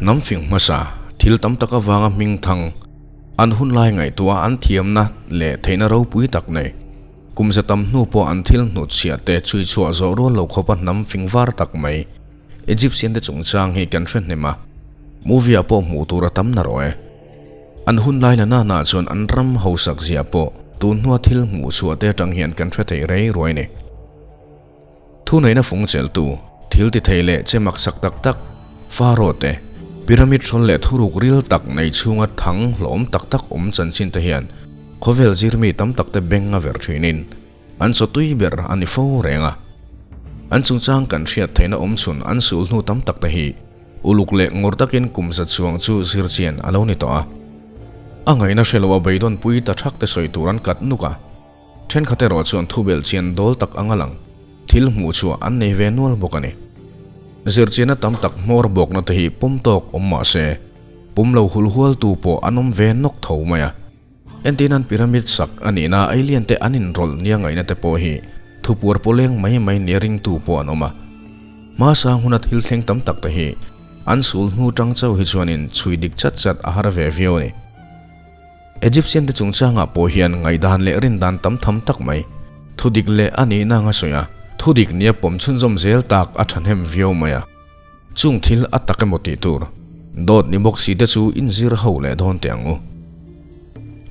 Hnam fing hmasa, thil tam tak avanga hming thang, an hun lai ngaihtuah an thiamna leh theihna ropui tak nei. Kum za tam hnu pawh an thil hnutchhiah te chhui chhuah zawh rual lo khawpa hnam fing var tak mai Egyptian te chungchang hi kan hre hnem a, movie ah pawh hmuh tur a tam na rawh e. An hun lai la nana chuan an ram hausak zia pawh tun hnua thil hmuh chhuah te atang hian kan hre thei rei ruai ni. Thuneihna fung cheltu, thil ti thei leh che maksak tak tak, Pharaoh te, pyramid hrawl leh thuruk ril tak nei chhunga thang hlawm tak tak awm chanchin te hian khawvel zirmi tam tak te beng a ver thinin an chaw tui ber a ni fo reng a. An chungchang kan hriat theihna awm chhun an sul hnu tam tak te hi uluk leh ngawr takin kum za chuang chu zirchian a lo ni tawh a. A ngaihna hre lo a beidawn pui ta thak te sawi tur an kat nuk a. Thenkhat erawh chuan thubelh chian dawl tak anga lang thil hmuh chhuah an nei ve nual bawk a ni. Zirchianna tam tak hmawr bawkna te hi pawm tawk awm mah se, pawm lo hul hualtu pawh an awm ve nawk tho mai a. Entirnan pyramid sak a nihna alien te an inrawlh nia ngaihna te pawh hi thupuar pawleng mai mai nia ringtu pawh an awm a. Hmasang huna thil thleng tam tak te hi an sul hnu tang chauh hi chuanin chhui dik chat chat a har ve viau a ni. Egyptian te chungchangah pawh hian ngaihdan leh rindan tam tham tak mai, thudik leh a nihna anga sawi a, thudik nia pawm chhunzawm zel tak a thahnem viau mai a. Chung thil a tak emaw tih tur, dawt ni bawk si te chu inzir ho leh dawn teh ang u.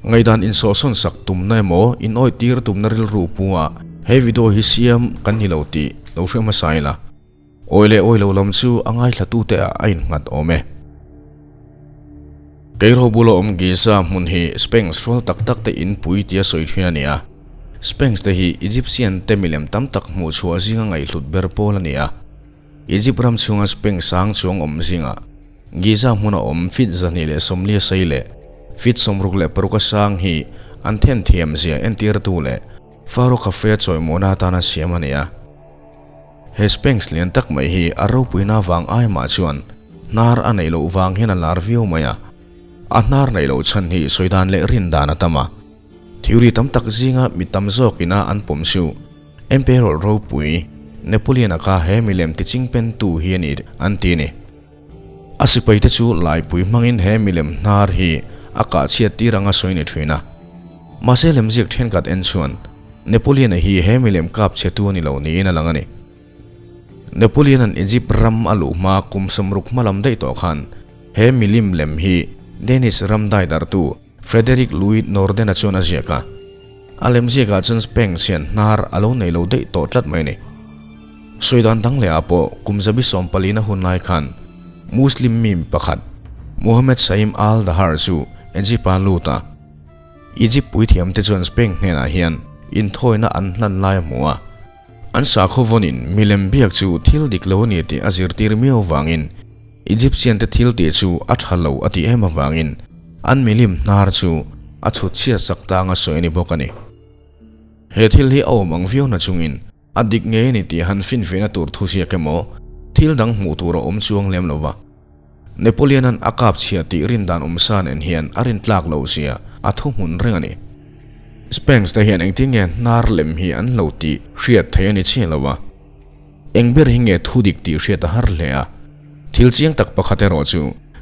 Ngaihdan insawhsawn sak tumna emaw inawih tir tumna rilru pu ah he video hi siam kan ni lo tih lo hre hmasa ila. Awi leh awi lo lam chu a ngaithlatute ah a innghat awm e. Cairo bula awm Giza hmun hi Sphinx hrual tak tak te in pui tia sawi thin a ni a. Sphinx te hi Egyptian te milem tam tak hmuh chhuah zinga ngaihhlut ber pawl a ni a. Egypt ram chhunga Sphinx sang chuang awm zingah Giza hmuna awm feet 240 sei leh feet 66 a sang hi an themthiam zia entirtu leh Pharaoh Khafre chawimawhna atana siam a ni a. He Sphinx lian tak mai hi a ropuina vang ai mah chuan hnar a neih loh vang hian a lar viau mai a. A hnar neih loh chhan hi sawi dan leh rin dan a tam a. Theory tam tak zinga mi tam zawk ina an pawm chu Emperor ropui Napoleon-a kha he milem tiching pen tu hi a ni an ti a ni. A sipai te chu laipui hmangin he milem hnar hi a kah chhiat tir anga sawi ni thin a. Mahse lemziak thenkhat en chuan Napoleon-a hi he milem kap chhetu a ni lo niin a lang a ni. Napoleon-a'n Egypt ram a luh hma kum 60 hma lam daih tawh khan he milim lem hi Danish ram daidartu Frederick Louis Norden-a chuan a ziak a. A lemziakah chuan Sphinx hian hnar a lo nei lo daih tawh tlat mai a ni. Sawi dan dang lehah pawh kum zabi sawmpalina hun lai khan Muslim mi pakhat Muhammad Saim al-Dahar chu Egypt-a lut a. Egypt puithiam te chuan Sphinx hnenah hian inthawina an hlan lai a hmu a. An sakhaw vawnin milem biak chu thil dik lo a ni tih a zirtir miau vangin Egyptian te thil tih chu a tha lo a tih em avangin an milim hnar chu a chhut chhiat sak tang a sawi a ni bawk a ni. He thil hi a awm ang viau na chungin a dik ngei a ni tih han finfiahna tur thu ziak emaw thil dang hmuh tur a awm chuang lem lo va. Napoleon-a'n a kap chhia tih rin dan awm sa nen hian a rin tlak lo zia a thu hmun reng a ni. Sphinx te hian engtin nge hnar lem hi an lo tih hriat theih a ni chiah lo va. Eng ber hi nge thu dik tih hriat a har hle a. Thil chiang tak pakhat erawh chu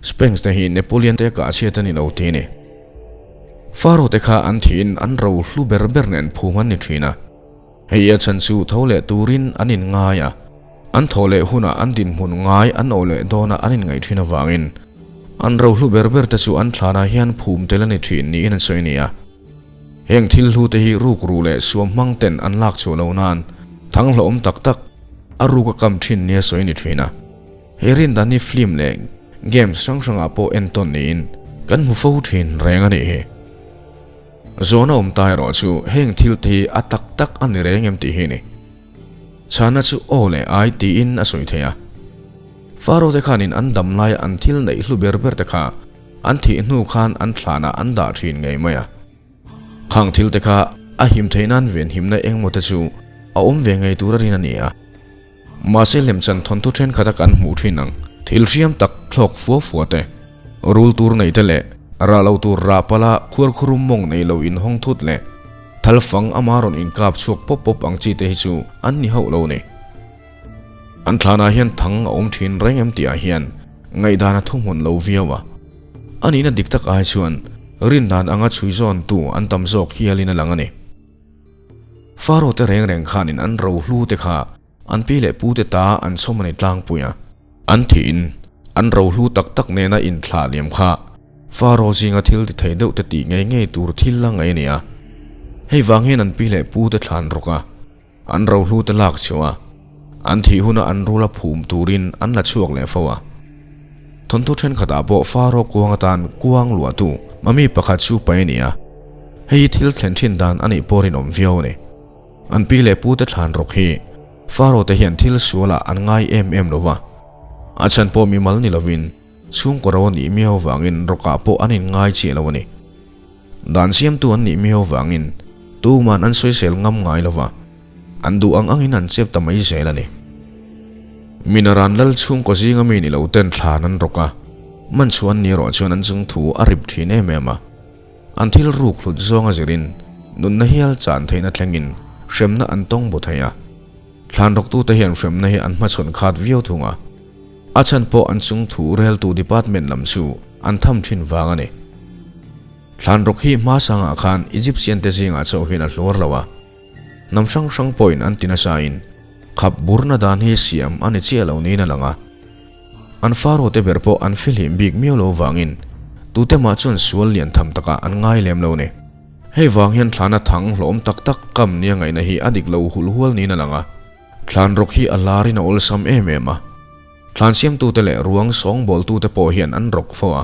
Sphinx te hi Napoleon te kah chhiat a ni lo tih a ni. Pharaoh te kha an thiin an ro hlu ber ber nen phum an ni thin a. Hei a chhan chu tho leh turin an in ngai a. An thaw leh hunah an dinhmun ngai an awh leh dawna an inngaih thin avangin an ro hlu ber ber te chu an thlanah hian phum tel a ni thin niin an sawi a ni a. Heng thil hlu te hi ruk ruh leh suam hmang ten an lak chhuah loh nan thang hlawhawm tak tak a ruk a kam thin nia sawi ni thin a. He rindan hi film leh games hrang hrangah pawh entawn niin kan hmu fo thin reng a nih hi. Zawhna awm ta erawh chu heng thil te hi a tak tak a ni reng em tih hi a ni. Chhana chu aw leh ai tiin a sawi thei a. Pharaoh te khanin an dam laia an thil neih hlu ber ber te kha An thih hnu khan an thlanah an dah thin ngei mai a. Khang thil te kha a him theih nan venhimna engmaw te chu a awm ve ngei tur a rin a ni a. Mahse lemchan thawnthu thenkhat a kan hmuh thin ang. Thil hriam tak thlawk fua fua te, rul tur nei te leh rah lo tur rah pala khuarkhurum mawng nei lo inhawng thut leh thal fang ama rawn inkap chhuak pawp pawp ang chi te hi chu an ni hauh lo ni. An thlanah hian thang a awm thin reng em tih ah hian. ngaihdan a thuhmun lo viau a. A nihna dik tak ai chuan rindan anga chhui zawntu an tam zawk hialin a lang a ni. Faro te reng reng khanin an rohlu te kha an pi leh pu te ta an chhawm a ni tlangpui a. An thihin an rohlu tak tak nena inthlah liam kha Faro zinga thil ti thei deuh te tih ngei ngei tur thil la ngaih a ni a. Hei vang hian an pi leh pu te thlan rawk a, an rohlu te lak chhuah a, an thih huna an rula phum turin an la chhuak leh fo a. Thawnthu thenkhatah pawh Faro kuang atan kuang luahtu mami pakhat chu paih a ni a, hei hi thil thlen thin dan a nih pawh rinawm viau a ni. An pi leh pu te thlan rawk hi Faro te hian thil sualah an ngai em em lo va, a chhan pawh mimal ni lovin chhungkaw ro a nih miau vangin rawkah pawh an inngai chiah lo a ni. Dan siamtu an nih miau vangin tuman an sawisel ngam ngai lo va, an duh ang angin an chep ta mai zel a ni. Minaran lal chhungkaw zinga mi ni lo ten thlan an rawk a, man chhuan ni erawh chuan an chung thu a rip thin em em a. An thil ruk hlut zawnga zirin nunna hial chan theihna thlengin hremna an tawng bu thei a. Thlan rawktute hian hremna hi an hmachhawn khat viau thung a, a chhan pawh an chung thu reltu department lam chu an tham thin vang a ni. Thlan rawk hi hma sangah khan Egyptian te zingah chauh hian a hluar lo a, hnam hrang hrang pawhin an ti nasa in khap burna dan hi siam a ni chiah lo niin a lang a. An Pharaoh te ber pawh an fihlim bik miau lo vangin tute mah chuan sual lian tham takah an ngai lem lo ni. Hei vang hian thlana thang hlawm tak tak kam nia ngaihna hi a dik lo hul hual niin a lang a. Thlan rawk hi a larin a awlsam em em a. Thlan siamtute leh ruang sawngbawltute pawh hian an rawk fo a.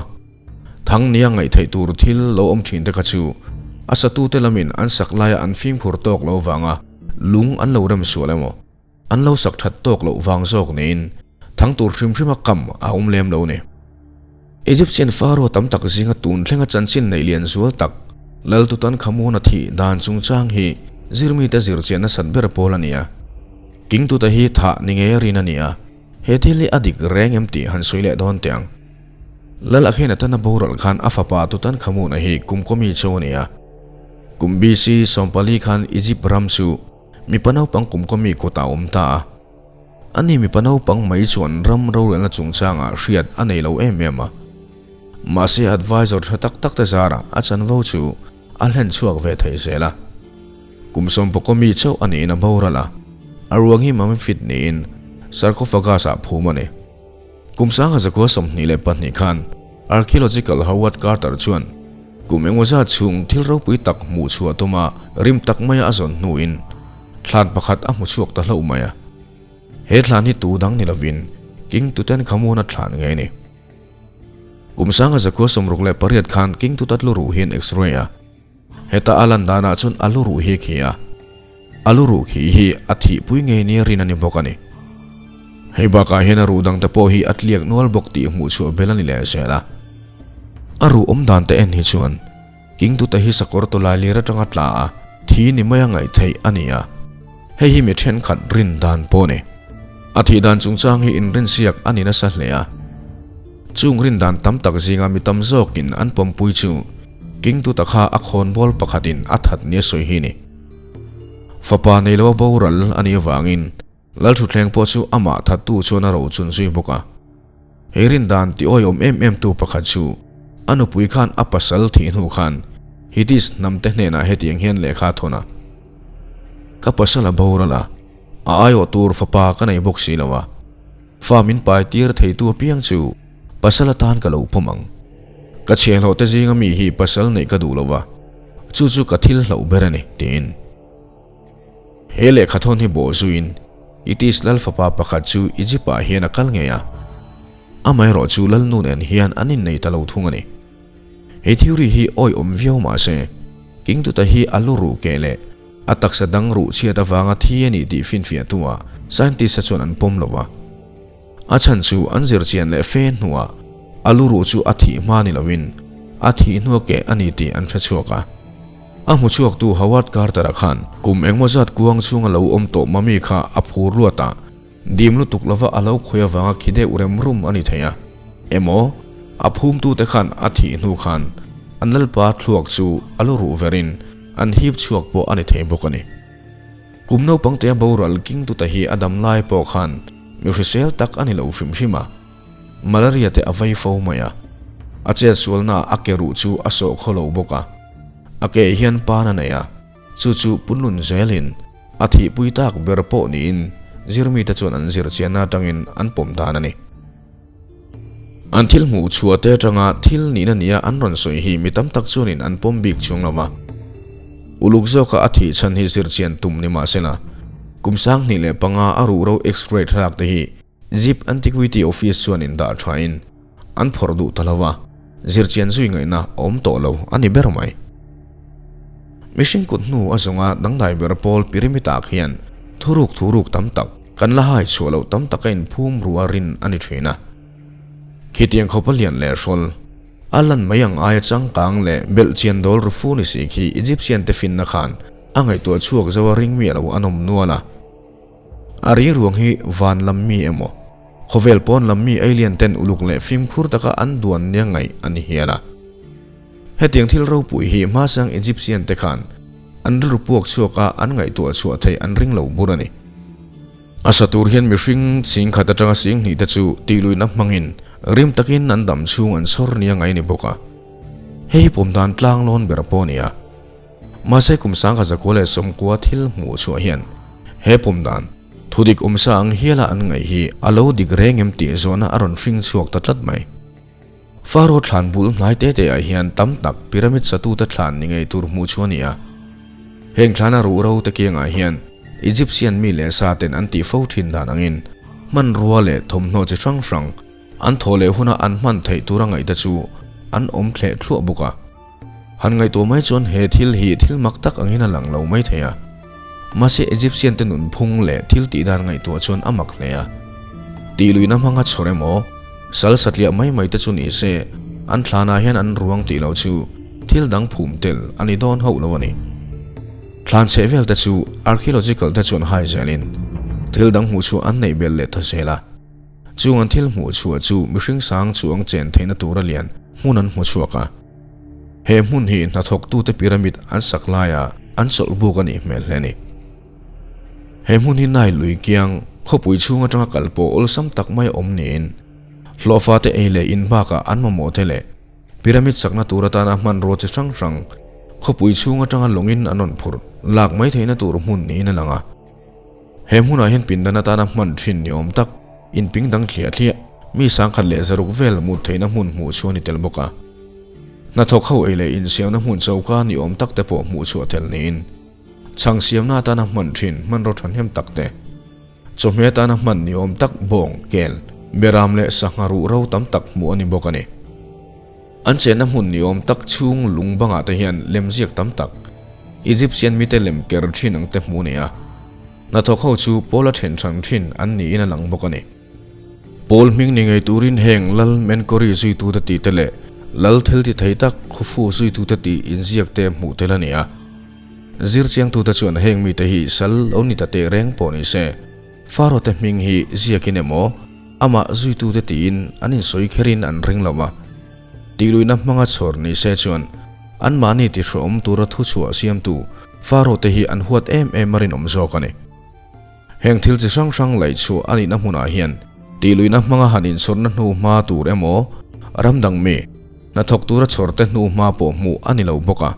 Thang nia ngaih theih tur thil lo awm thin te kha chu a satute lamin an sak laia an fimkhur tawk lo vanga lung an lo rem sual emaw, an lo sak that tawk loh vang zawk niin thang tur hrim hrima kam a awm lem lo ni. Egyptian Pharaoh tam tak zinga tun thlenga chanchin neih lian zual tak Lal Tutankhamun a thih dan chungchang hi zirmite zirchian nasat ber pawl a ni a. King Tuta hi thah ni ngei a rin a ni a, he thil hi a dik reng em tih han sawi leh dawn teh ang. Lal Akhenaten a boral khan a fapa Tutankhamun-a hi kum kawmi chu a ni a. Kum BC 14 khan Egypt ram chu mipa naupang kum kawmi kutah a awm ta a. Ani mipa naupang mai chuan ram rorelna chungchangah hriat a nei lo em em a. Mahse advisor tha tak tak te zarah a chanvo chu a hlen chhuak ve thei zel a. Kum sawmpakaw mi chauh a niin a boral a, a ruang hi mummified niin sarcophagus ah phum a ni. Kum sanga zakua 22 khan archaeological Howard Carter chuan kum engmaw zat chhung thil ropui tak hmuh chhuah tuma rim tak maia a zawn hnuin thlan pakhat a hmu chhuak ta hlauh mai a. He thlan hi tu dang ni lovin King Tutankhamun a thlan ngei a ni. Kum sanga zakua 68 khan King Tut a tlu ruh hian X-ray a. Heta a lan danah chuan a lu ruh hi a khi a. A lu ruh khi hi a thihpui ngei nia rin a ni bawk a ni. Hei bakah hian a ruh dangte pawh hi a tliak nual bawk tih hmuh chhuah bel a ni leh zel a. A ruh awm dan te en hi chuan King Tuta hi sakawr tawlai lir atanga tla a, thi ni maia ngaih theih a ni a. Hei hi mi thenkhat rin dan pawh a ni. A thih dan chungchang hi inrinsiak a ni nasa hle a. Chung rin dan tam tak zinga mi tam zawkin an pawmpui chu King Tuta kha a khawnbawl pakhatin a that nia sawi hi a ni. Fapa nei lo a boral a nih avangin Lalthuthleng pawh chu amah thattu chuan a rochun zui bawk a. He rin dan ti awihawm em em tu pakhat chu a nupui khan a pasal thih hnu khan Hitish hnamte hnenah hetiang hian lehkha a thawn a, Ka pasal a boral a, a aiawh tur fapa ka nei bawk si lo a, fa min pai tir theitu apiang chu pasal atan ka lo pawm ang. Ka chhiahhlawhte zinga mi hi pasal neih ka duh lo va, chu chu ka thil hlauh ber a ni, tiin. He lehkhathawn hi bawh zuiin Itis lal fapa pakhat chu Egypt-ah hian a kal ngei a, amaherawh chu lalnu nen hian an innei ta lo thung a ni. He theory hi awihawm viau mah se, King Tuta hi a lu ruh keh leh a taksa dang ruh chhiat avanga thi a ni tih finfiahtu-ah scientist-a chuan an pawm lo va. A chhan chu an zirchian leh fe hnuah a lu ruh chu a thih hma ni lovin a thih hnua keh a ni tih an hre chhuak a. A hmu chhuaktu Howard Carter-a khan kum engmaw zat kuang chhunga lo awm tawh mami kha a phur luat a, dim lutuk lova a lo khawi avanga khi deuh rem rum a ni thei a. Emaw, a phumtute khan a thih hnu khan an lalpa thluak chu a lu ruh verin an hip chhuak pawh a ni thei bawk a ni. Kum naupang tea boral King Tuta hi a dam lai pawh khan mi hrisel tak a ni lo hrim hrim a. Malaria te a vei fo mai a. A chetsualnaah a ke ruh chu a sawh khaw lo bawk a. A ke hian pan a nei a, chu chu punlun zelin a thihpui tak ber pawh niin zirmite chuan an zirchianna atangin an pawm dan a ni. An thil hmuh chhuah te atanga thil nihna nia an rawn sawi hi mi tam tak chuanin an pawm bik chuang lo va. Uluk zawka a thih chhan hi zirchian tum ni mahsela, kum 2005 a ruhro X-ray thlalak te hi Egypt Antiquity Office chuanin dah thain an phawrh duh ta lo va, zirchian zui ngaihna a awm tawh lo a ni ber mai. Mihring kut hnu a zawnga dangdai ber pawl pyramid-ah khian thuruk thuruk tam tak kan la hai chhuah loh tam taka inphum ruh a rin a ni thin a. Khitiang khawpa lian leh hrawl, a lan mai ang aia changkang leh belhchian dawl ru fu ni si khi Egyptian te finna khan a ngaihtuah chhuak zo a ring miah lo an awm nual a. A ri ruang hi van lam mi emaw, khawvel pawn lam mi alien ten uluk leh fimkhur taka an duan nia ngaih a ni hial a. Hetiang thil ropui hi hmasang Egyptian te khan an rilru puak chhuak a an ngaihtuah chhuah theih an ring lo bur a ni. A sa tur hian mihring ching khat atanga sing hnih te chu tihluihna hmangin rim takin an dam chhung an chhawr nia ngaih a ni bawk a. Hei hi pawm dan tlang lawn ber pawh a ni a. Mahse kum 1990 thil hmuh chhuah hian he pawm dan thudik awmsa ang hiala an ngaih hi a lo dik reng em tih zawhna a rawn hring chhuak ta tlat mai. Faro thlan bul hnai te te ah hian tam tak pyramid satute thlan ni ngei tur hmuh chu a ni a. Heng thlana ruh ro te kiangah hian Egyptian mi leh sa ten an tih fo thin dan angin hmanrua leh thawmhnaw chi hrang hrang an thawh leh huna an hman theih tura ngaihte chu an awm thleh thluah bawk a. Han ngaihtuah mai chuan he thil hi thil mak tak angin a lang lo mai thei a. Mahse Egyptian te nunphung leh thil tih dan ngaihtuah chuan a mak hle a. Tihluihna hmanga chhawr emaw, sal satliah mai mai te chu ni se, an thlanah hian an ruang tih loh chu thil dang phum tel a ni dawn hauh lo a ni. Thlan chheh vel te chu archaeological te chuan hai zelin thil dang hmuh chhuah an neih belh leh ta zel a. Chung an thil hmuh chhuah chu mihring sang chuang chen theihna tura lian hmun an hmu chhuak a. He hmun hi hnathawktute pyramid an sak laia an chawlh buk a nih hmel hle a ni. He hmun hi Nile lui kiang khawpui chhung atanga kal pawh awlsam tak mai a awm niin hlawhfa te ei leh in bakah an mamawh te leh pyramid sakna tur atana hmanrua chi hrang hrang khawpui chhung atanga lawngin an rawn phurh lak mai theihna tur hmun niin a lang a. He hmunah hian pindan atana hman thin ni awm tak, inping dang thliah thliah, mi 1006 vel mut theihna hmun hmuh chu a ni tel bawk a. Hnathawk ho ei leh insiamna hmun choka ni awm tak te pawh hmuh chhuah tel niin, chhang siamna atana hman thin hmanraw thahnem tak te, chawhmeh atana hman ni awm tak bawng, kel, beram leh sangha ruh ro tam tak hmuh a ni bawk a ni. An chenna hmun ni awm tak chhung lung bangah te hian lemziak tam tak, Egyptian mite lem ker thin ang te hmuh a ni a. Hnathawk ho chu Paula then hrang thin an niin a lang bawk a ni. Paul hming ni ngei turin heng Lal Menkori zuitute tih te leh Lal thil ti thei tak Khufu zuitute tih inziak te hmuh tel a ni a. Zirchiangtute chuan heng mite hi sal lo ni ta teh reng pawh ni se, Faro te hming hi ziakin emaw, amah zuitute tiin an insawi kherin an ring lo a. Tihluihna hmanga chhawr ni se chuan anmahni tihrawm tura thuchhuah siamtu Faro te hi an huat em em a rinawm zawk a ni. Heng thil chi hrang hrang laih chhuah a nihna hmunah hian tihluihna hmanga han inchhawrna hnu hma tur emaw, ram dang mi, hnathawk tura chhawrte hnu hma pawh hmuh a ni lo bawk a.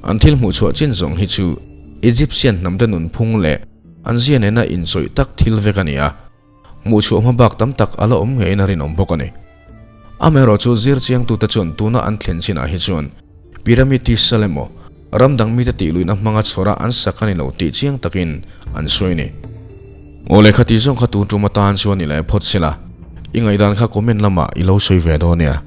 An thil hmuh chhuah chin zawng hi chu Egyptian hnamte nunphung leh an zia nena inchawih tak thil vek a ni a, hmuh chhuah hma bak tam tak a la awm ngeiin a rinawm bawk a ni. Amaherawh chu zir chiangtute chuan tuna an thlen chinah hi chuan Pyramid hi sal emaw, ram dang mite tihluihna hmanga chhawra an sak a ni lo tih chiang takin an sawi a ni. Aw lehkha tih zawng kha tun tum atan chuan i leh phawt sela, i ngaihdan kha comment lamah i lo sawi ve dawn nia.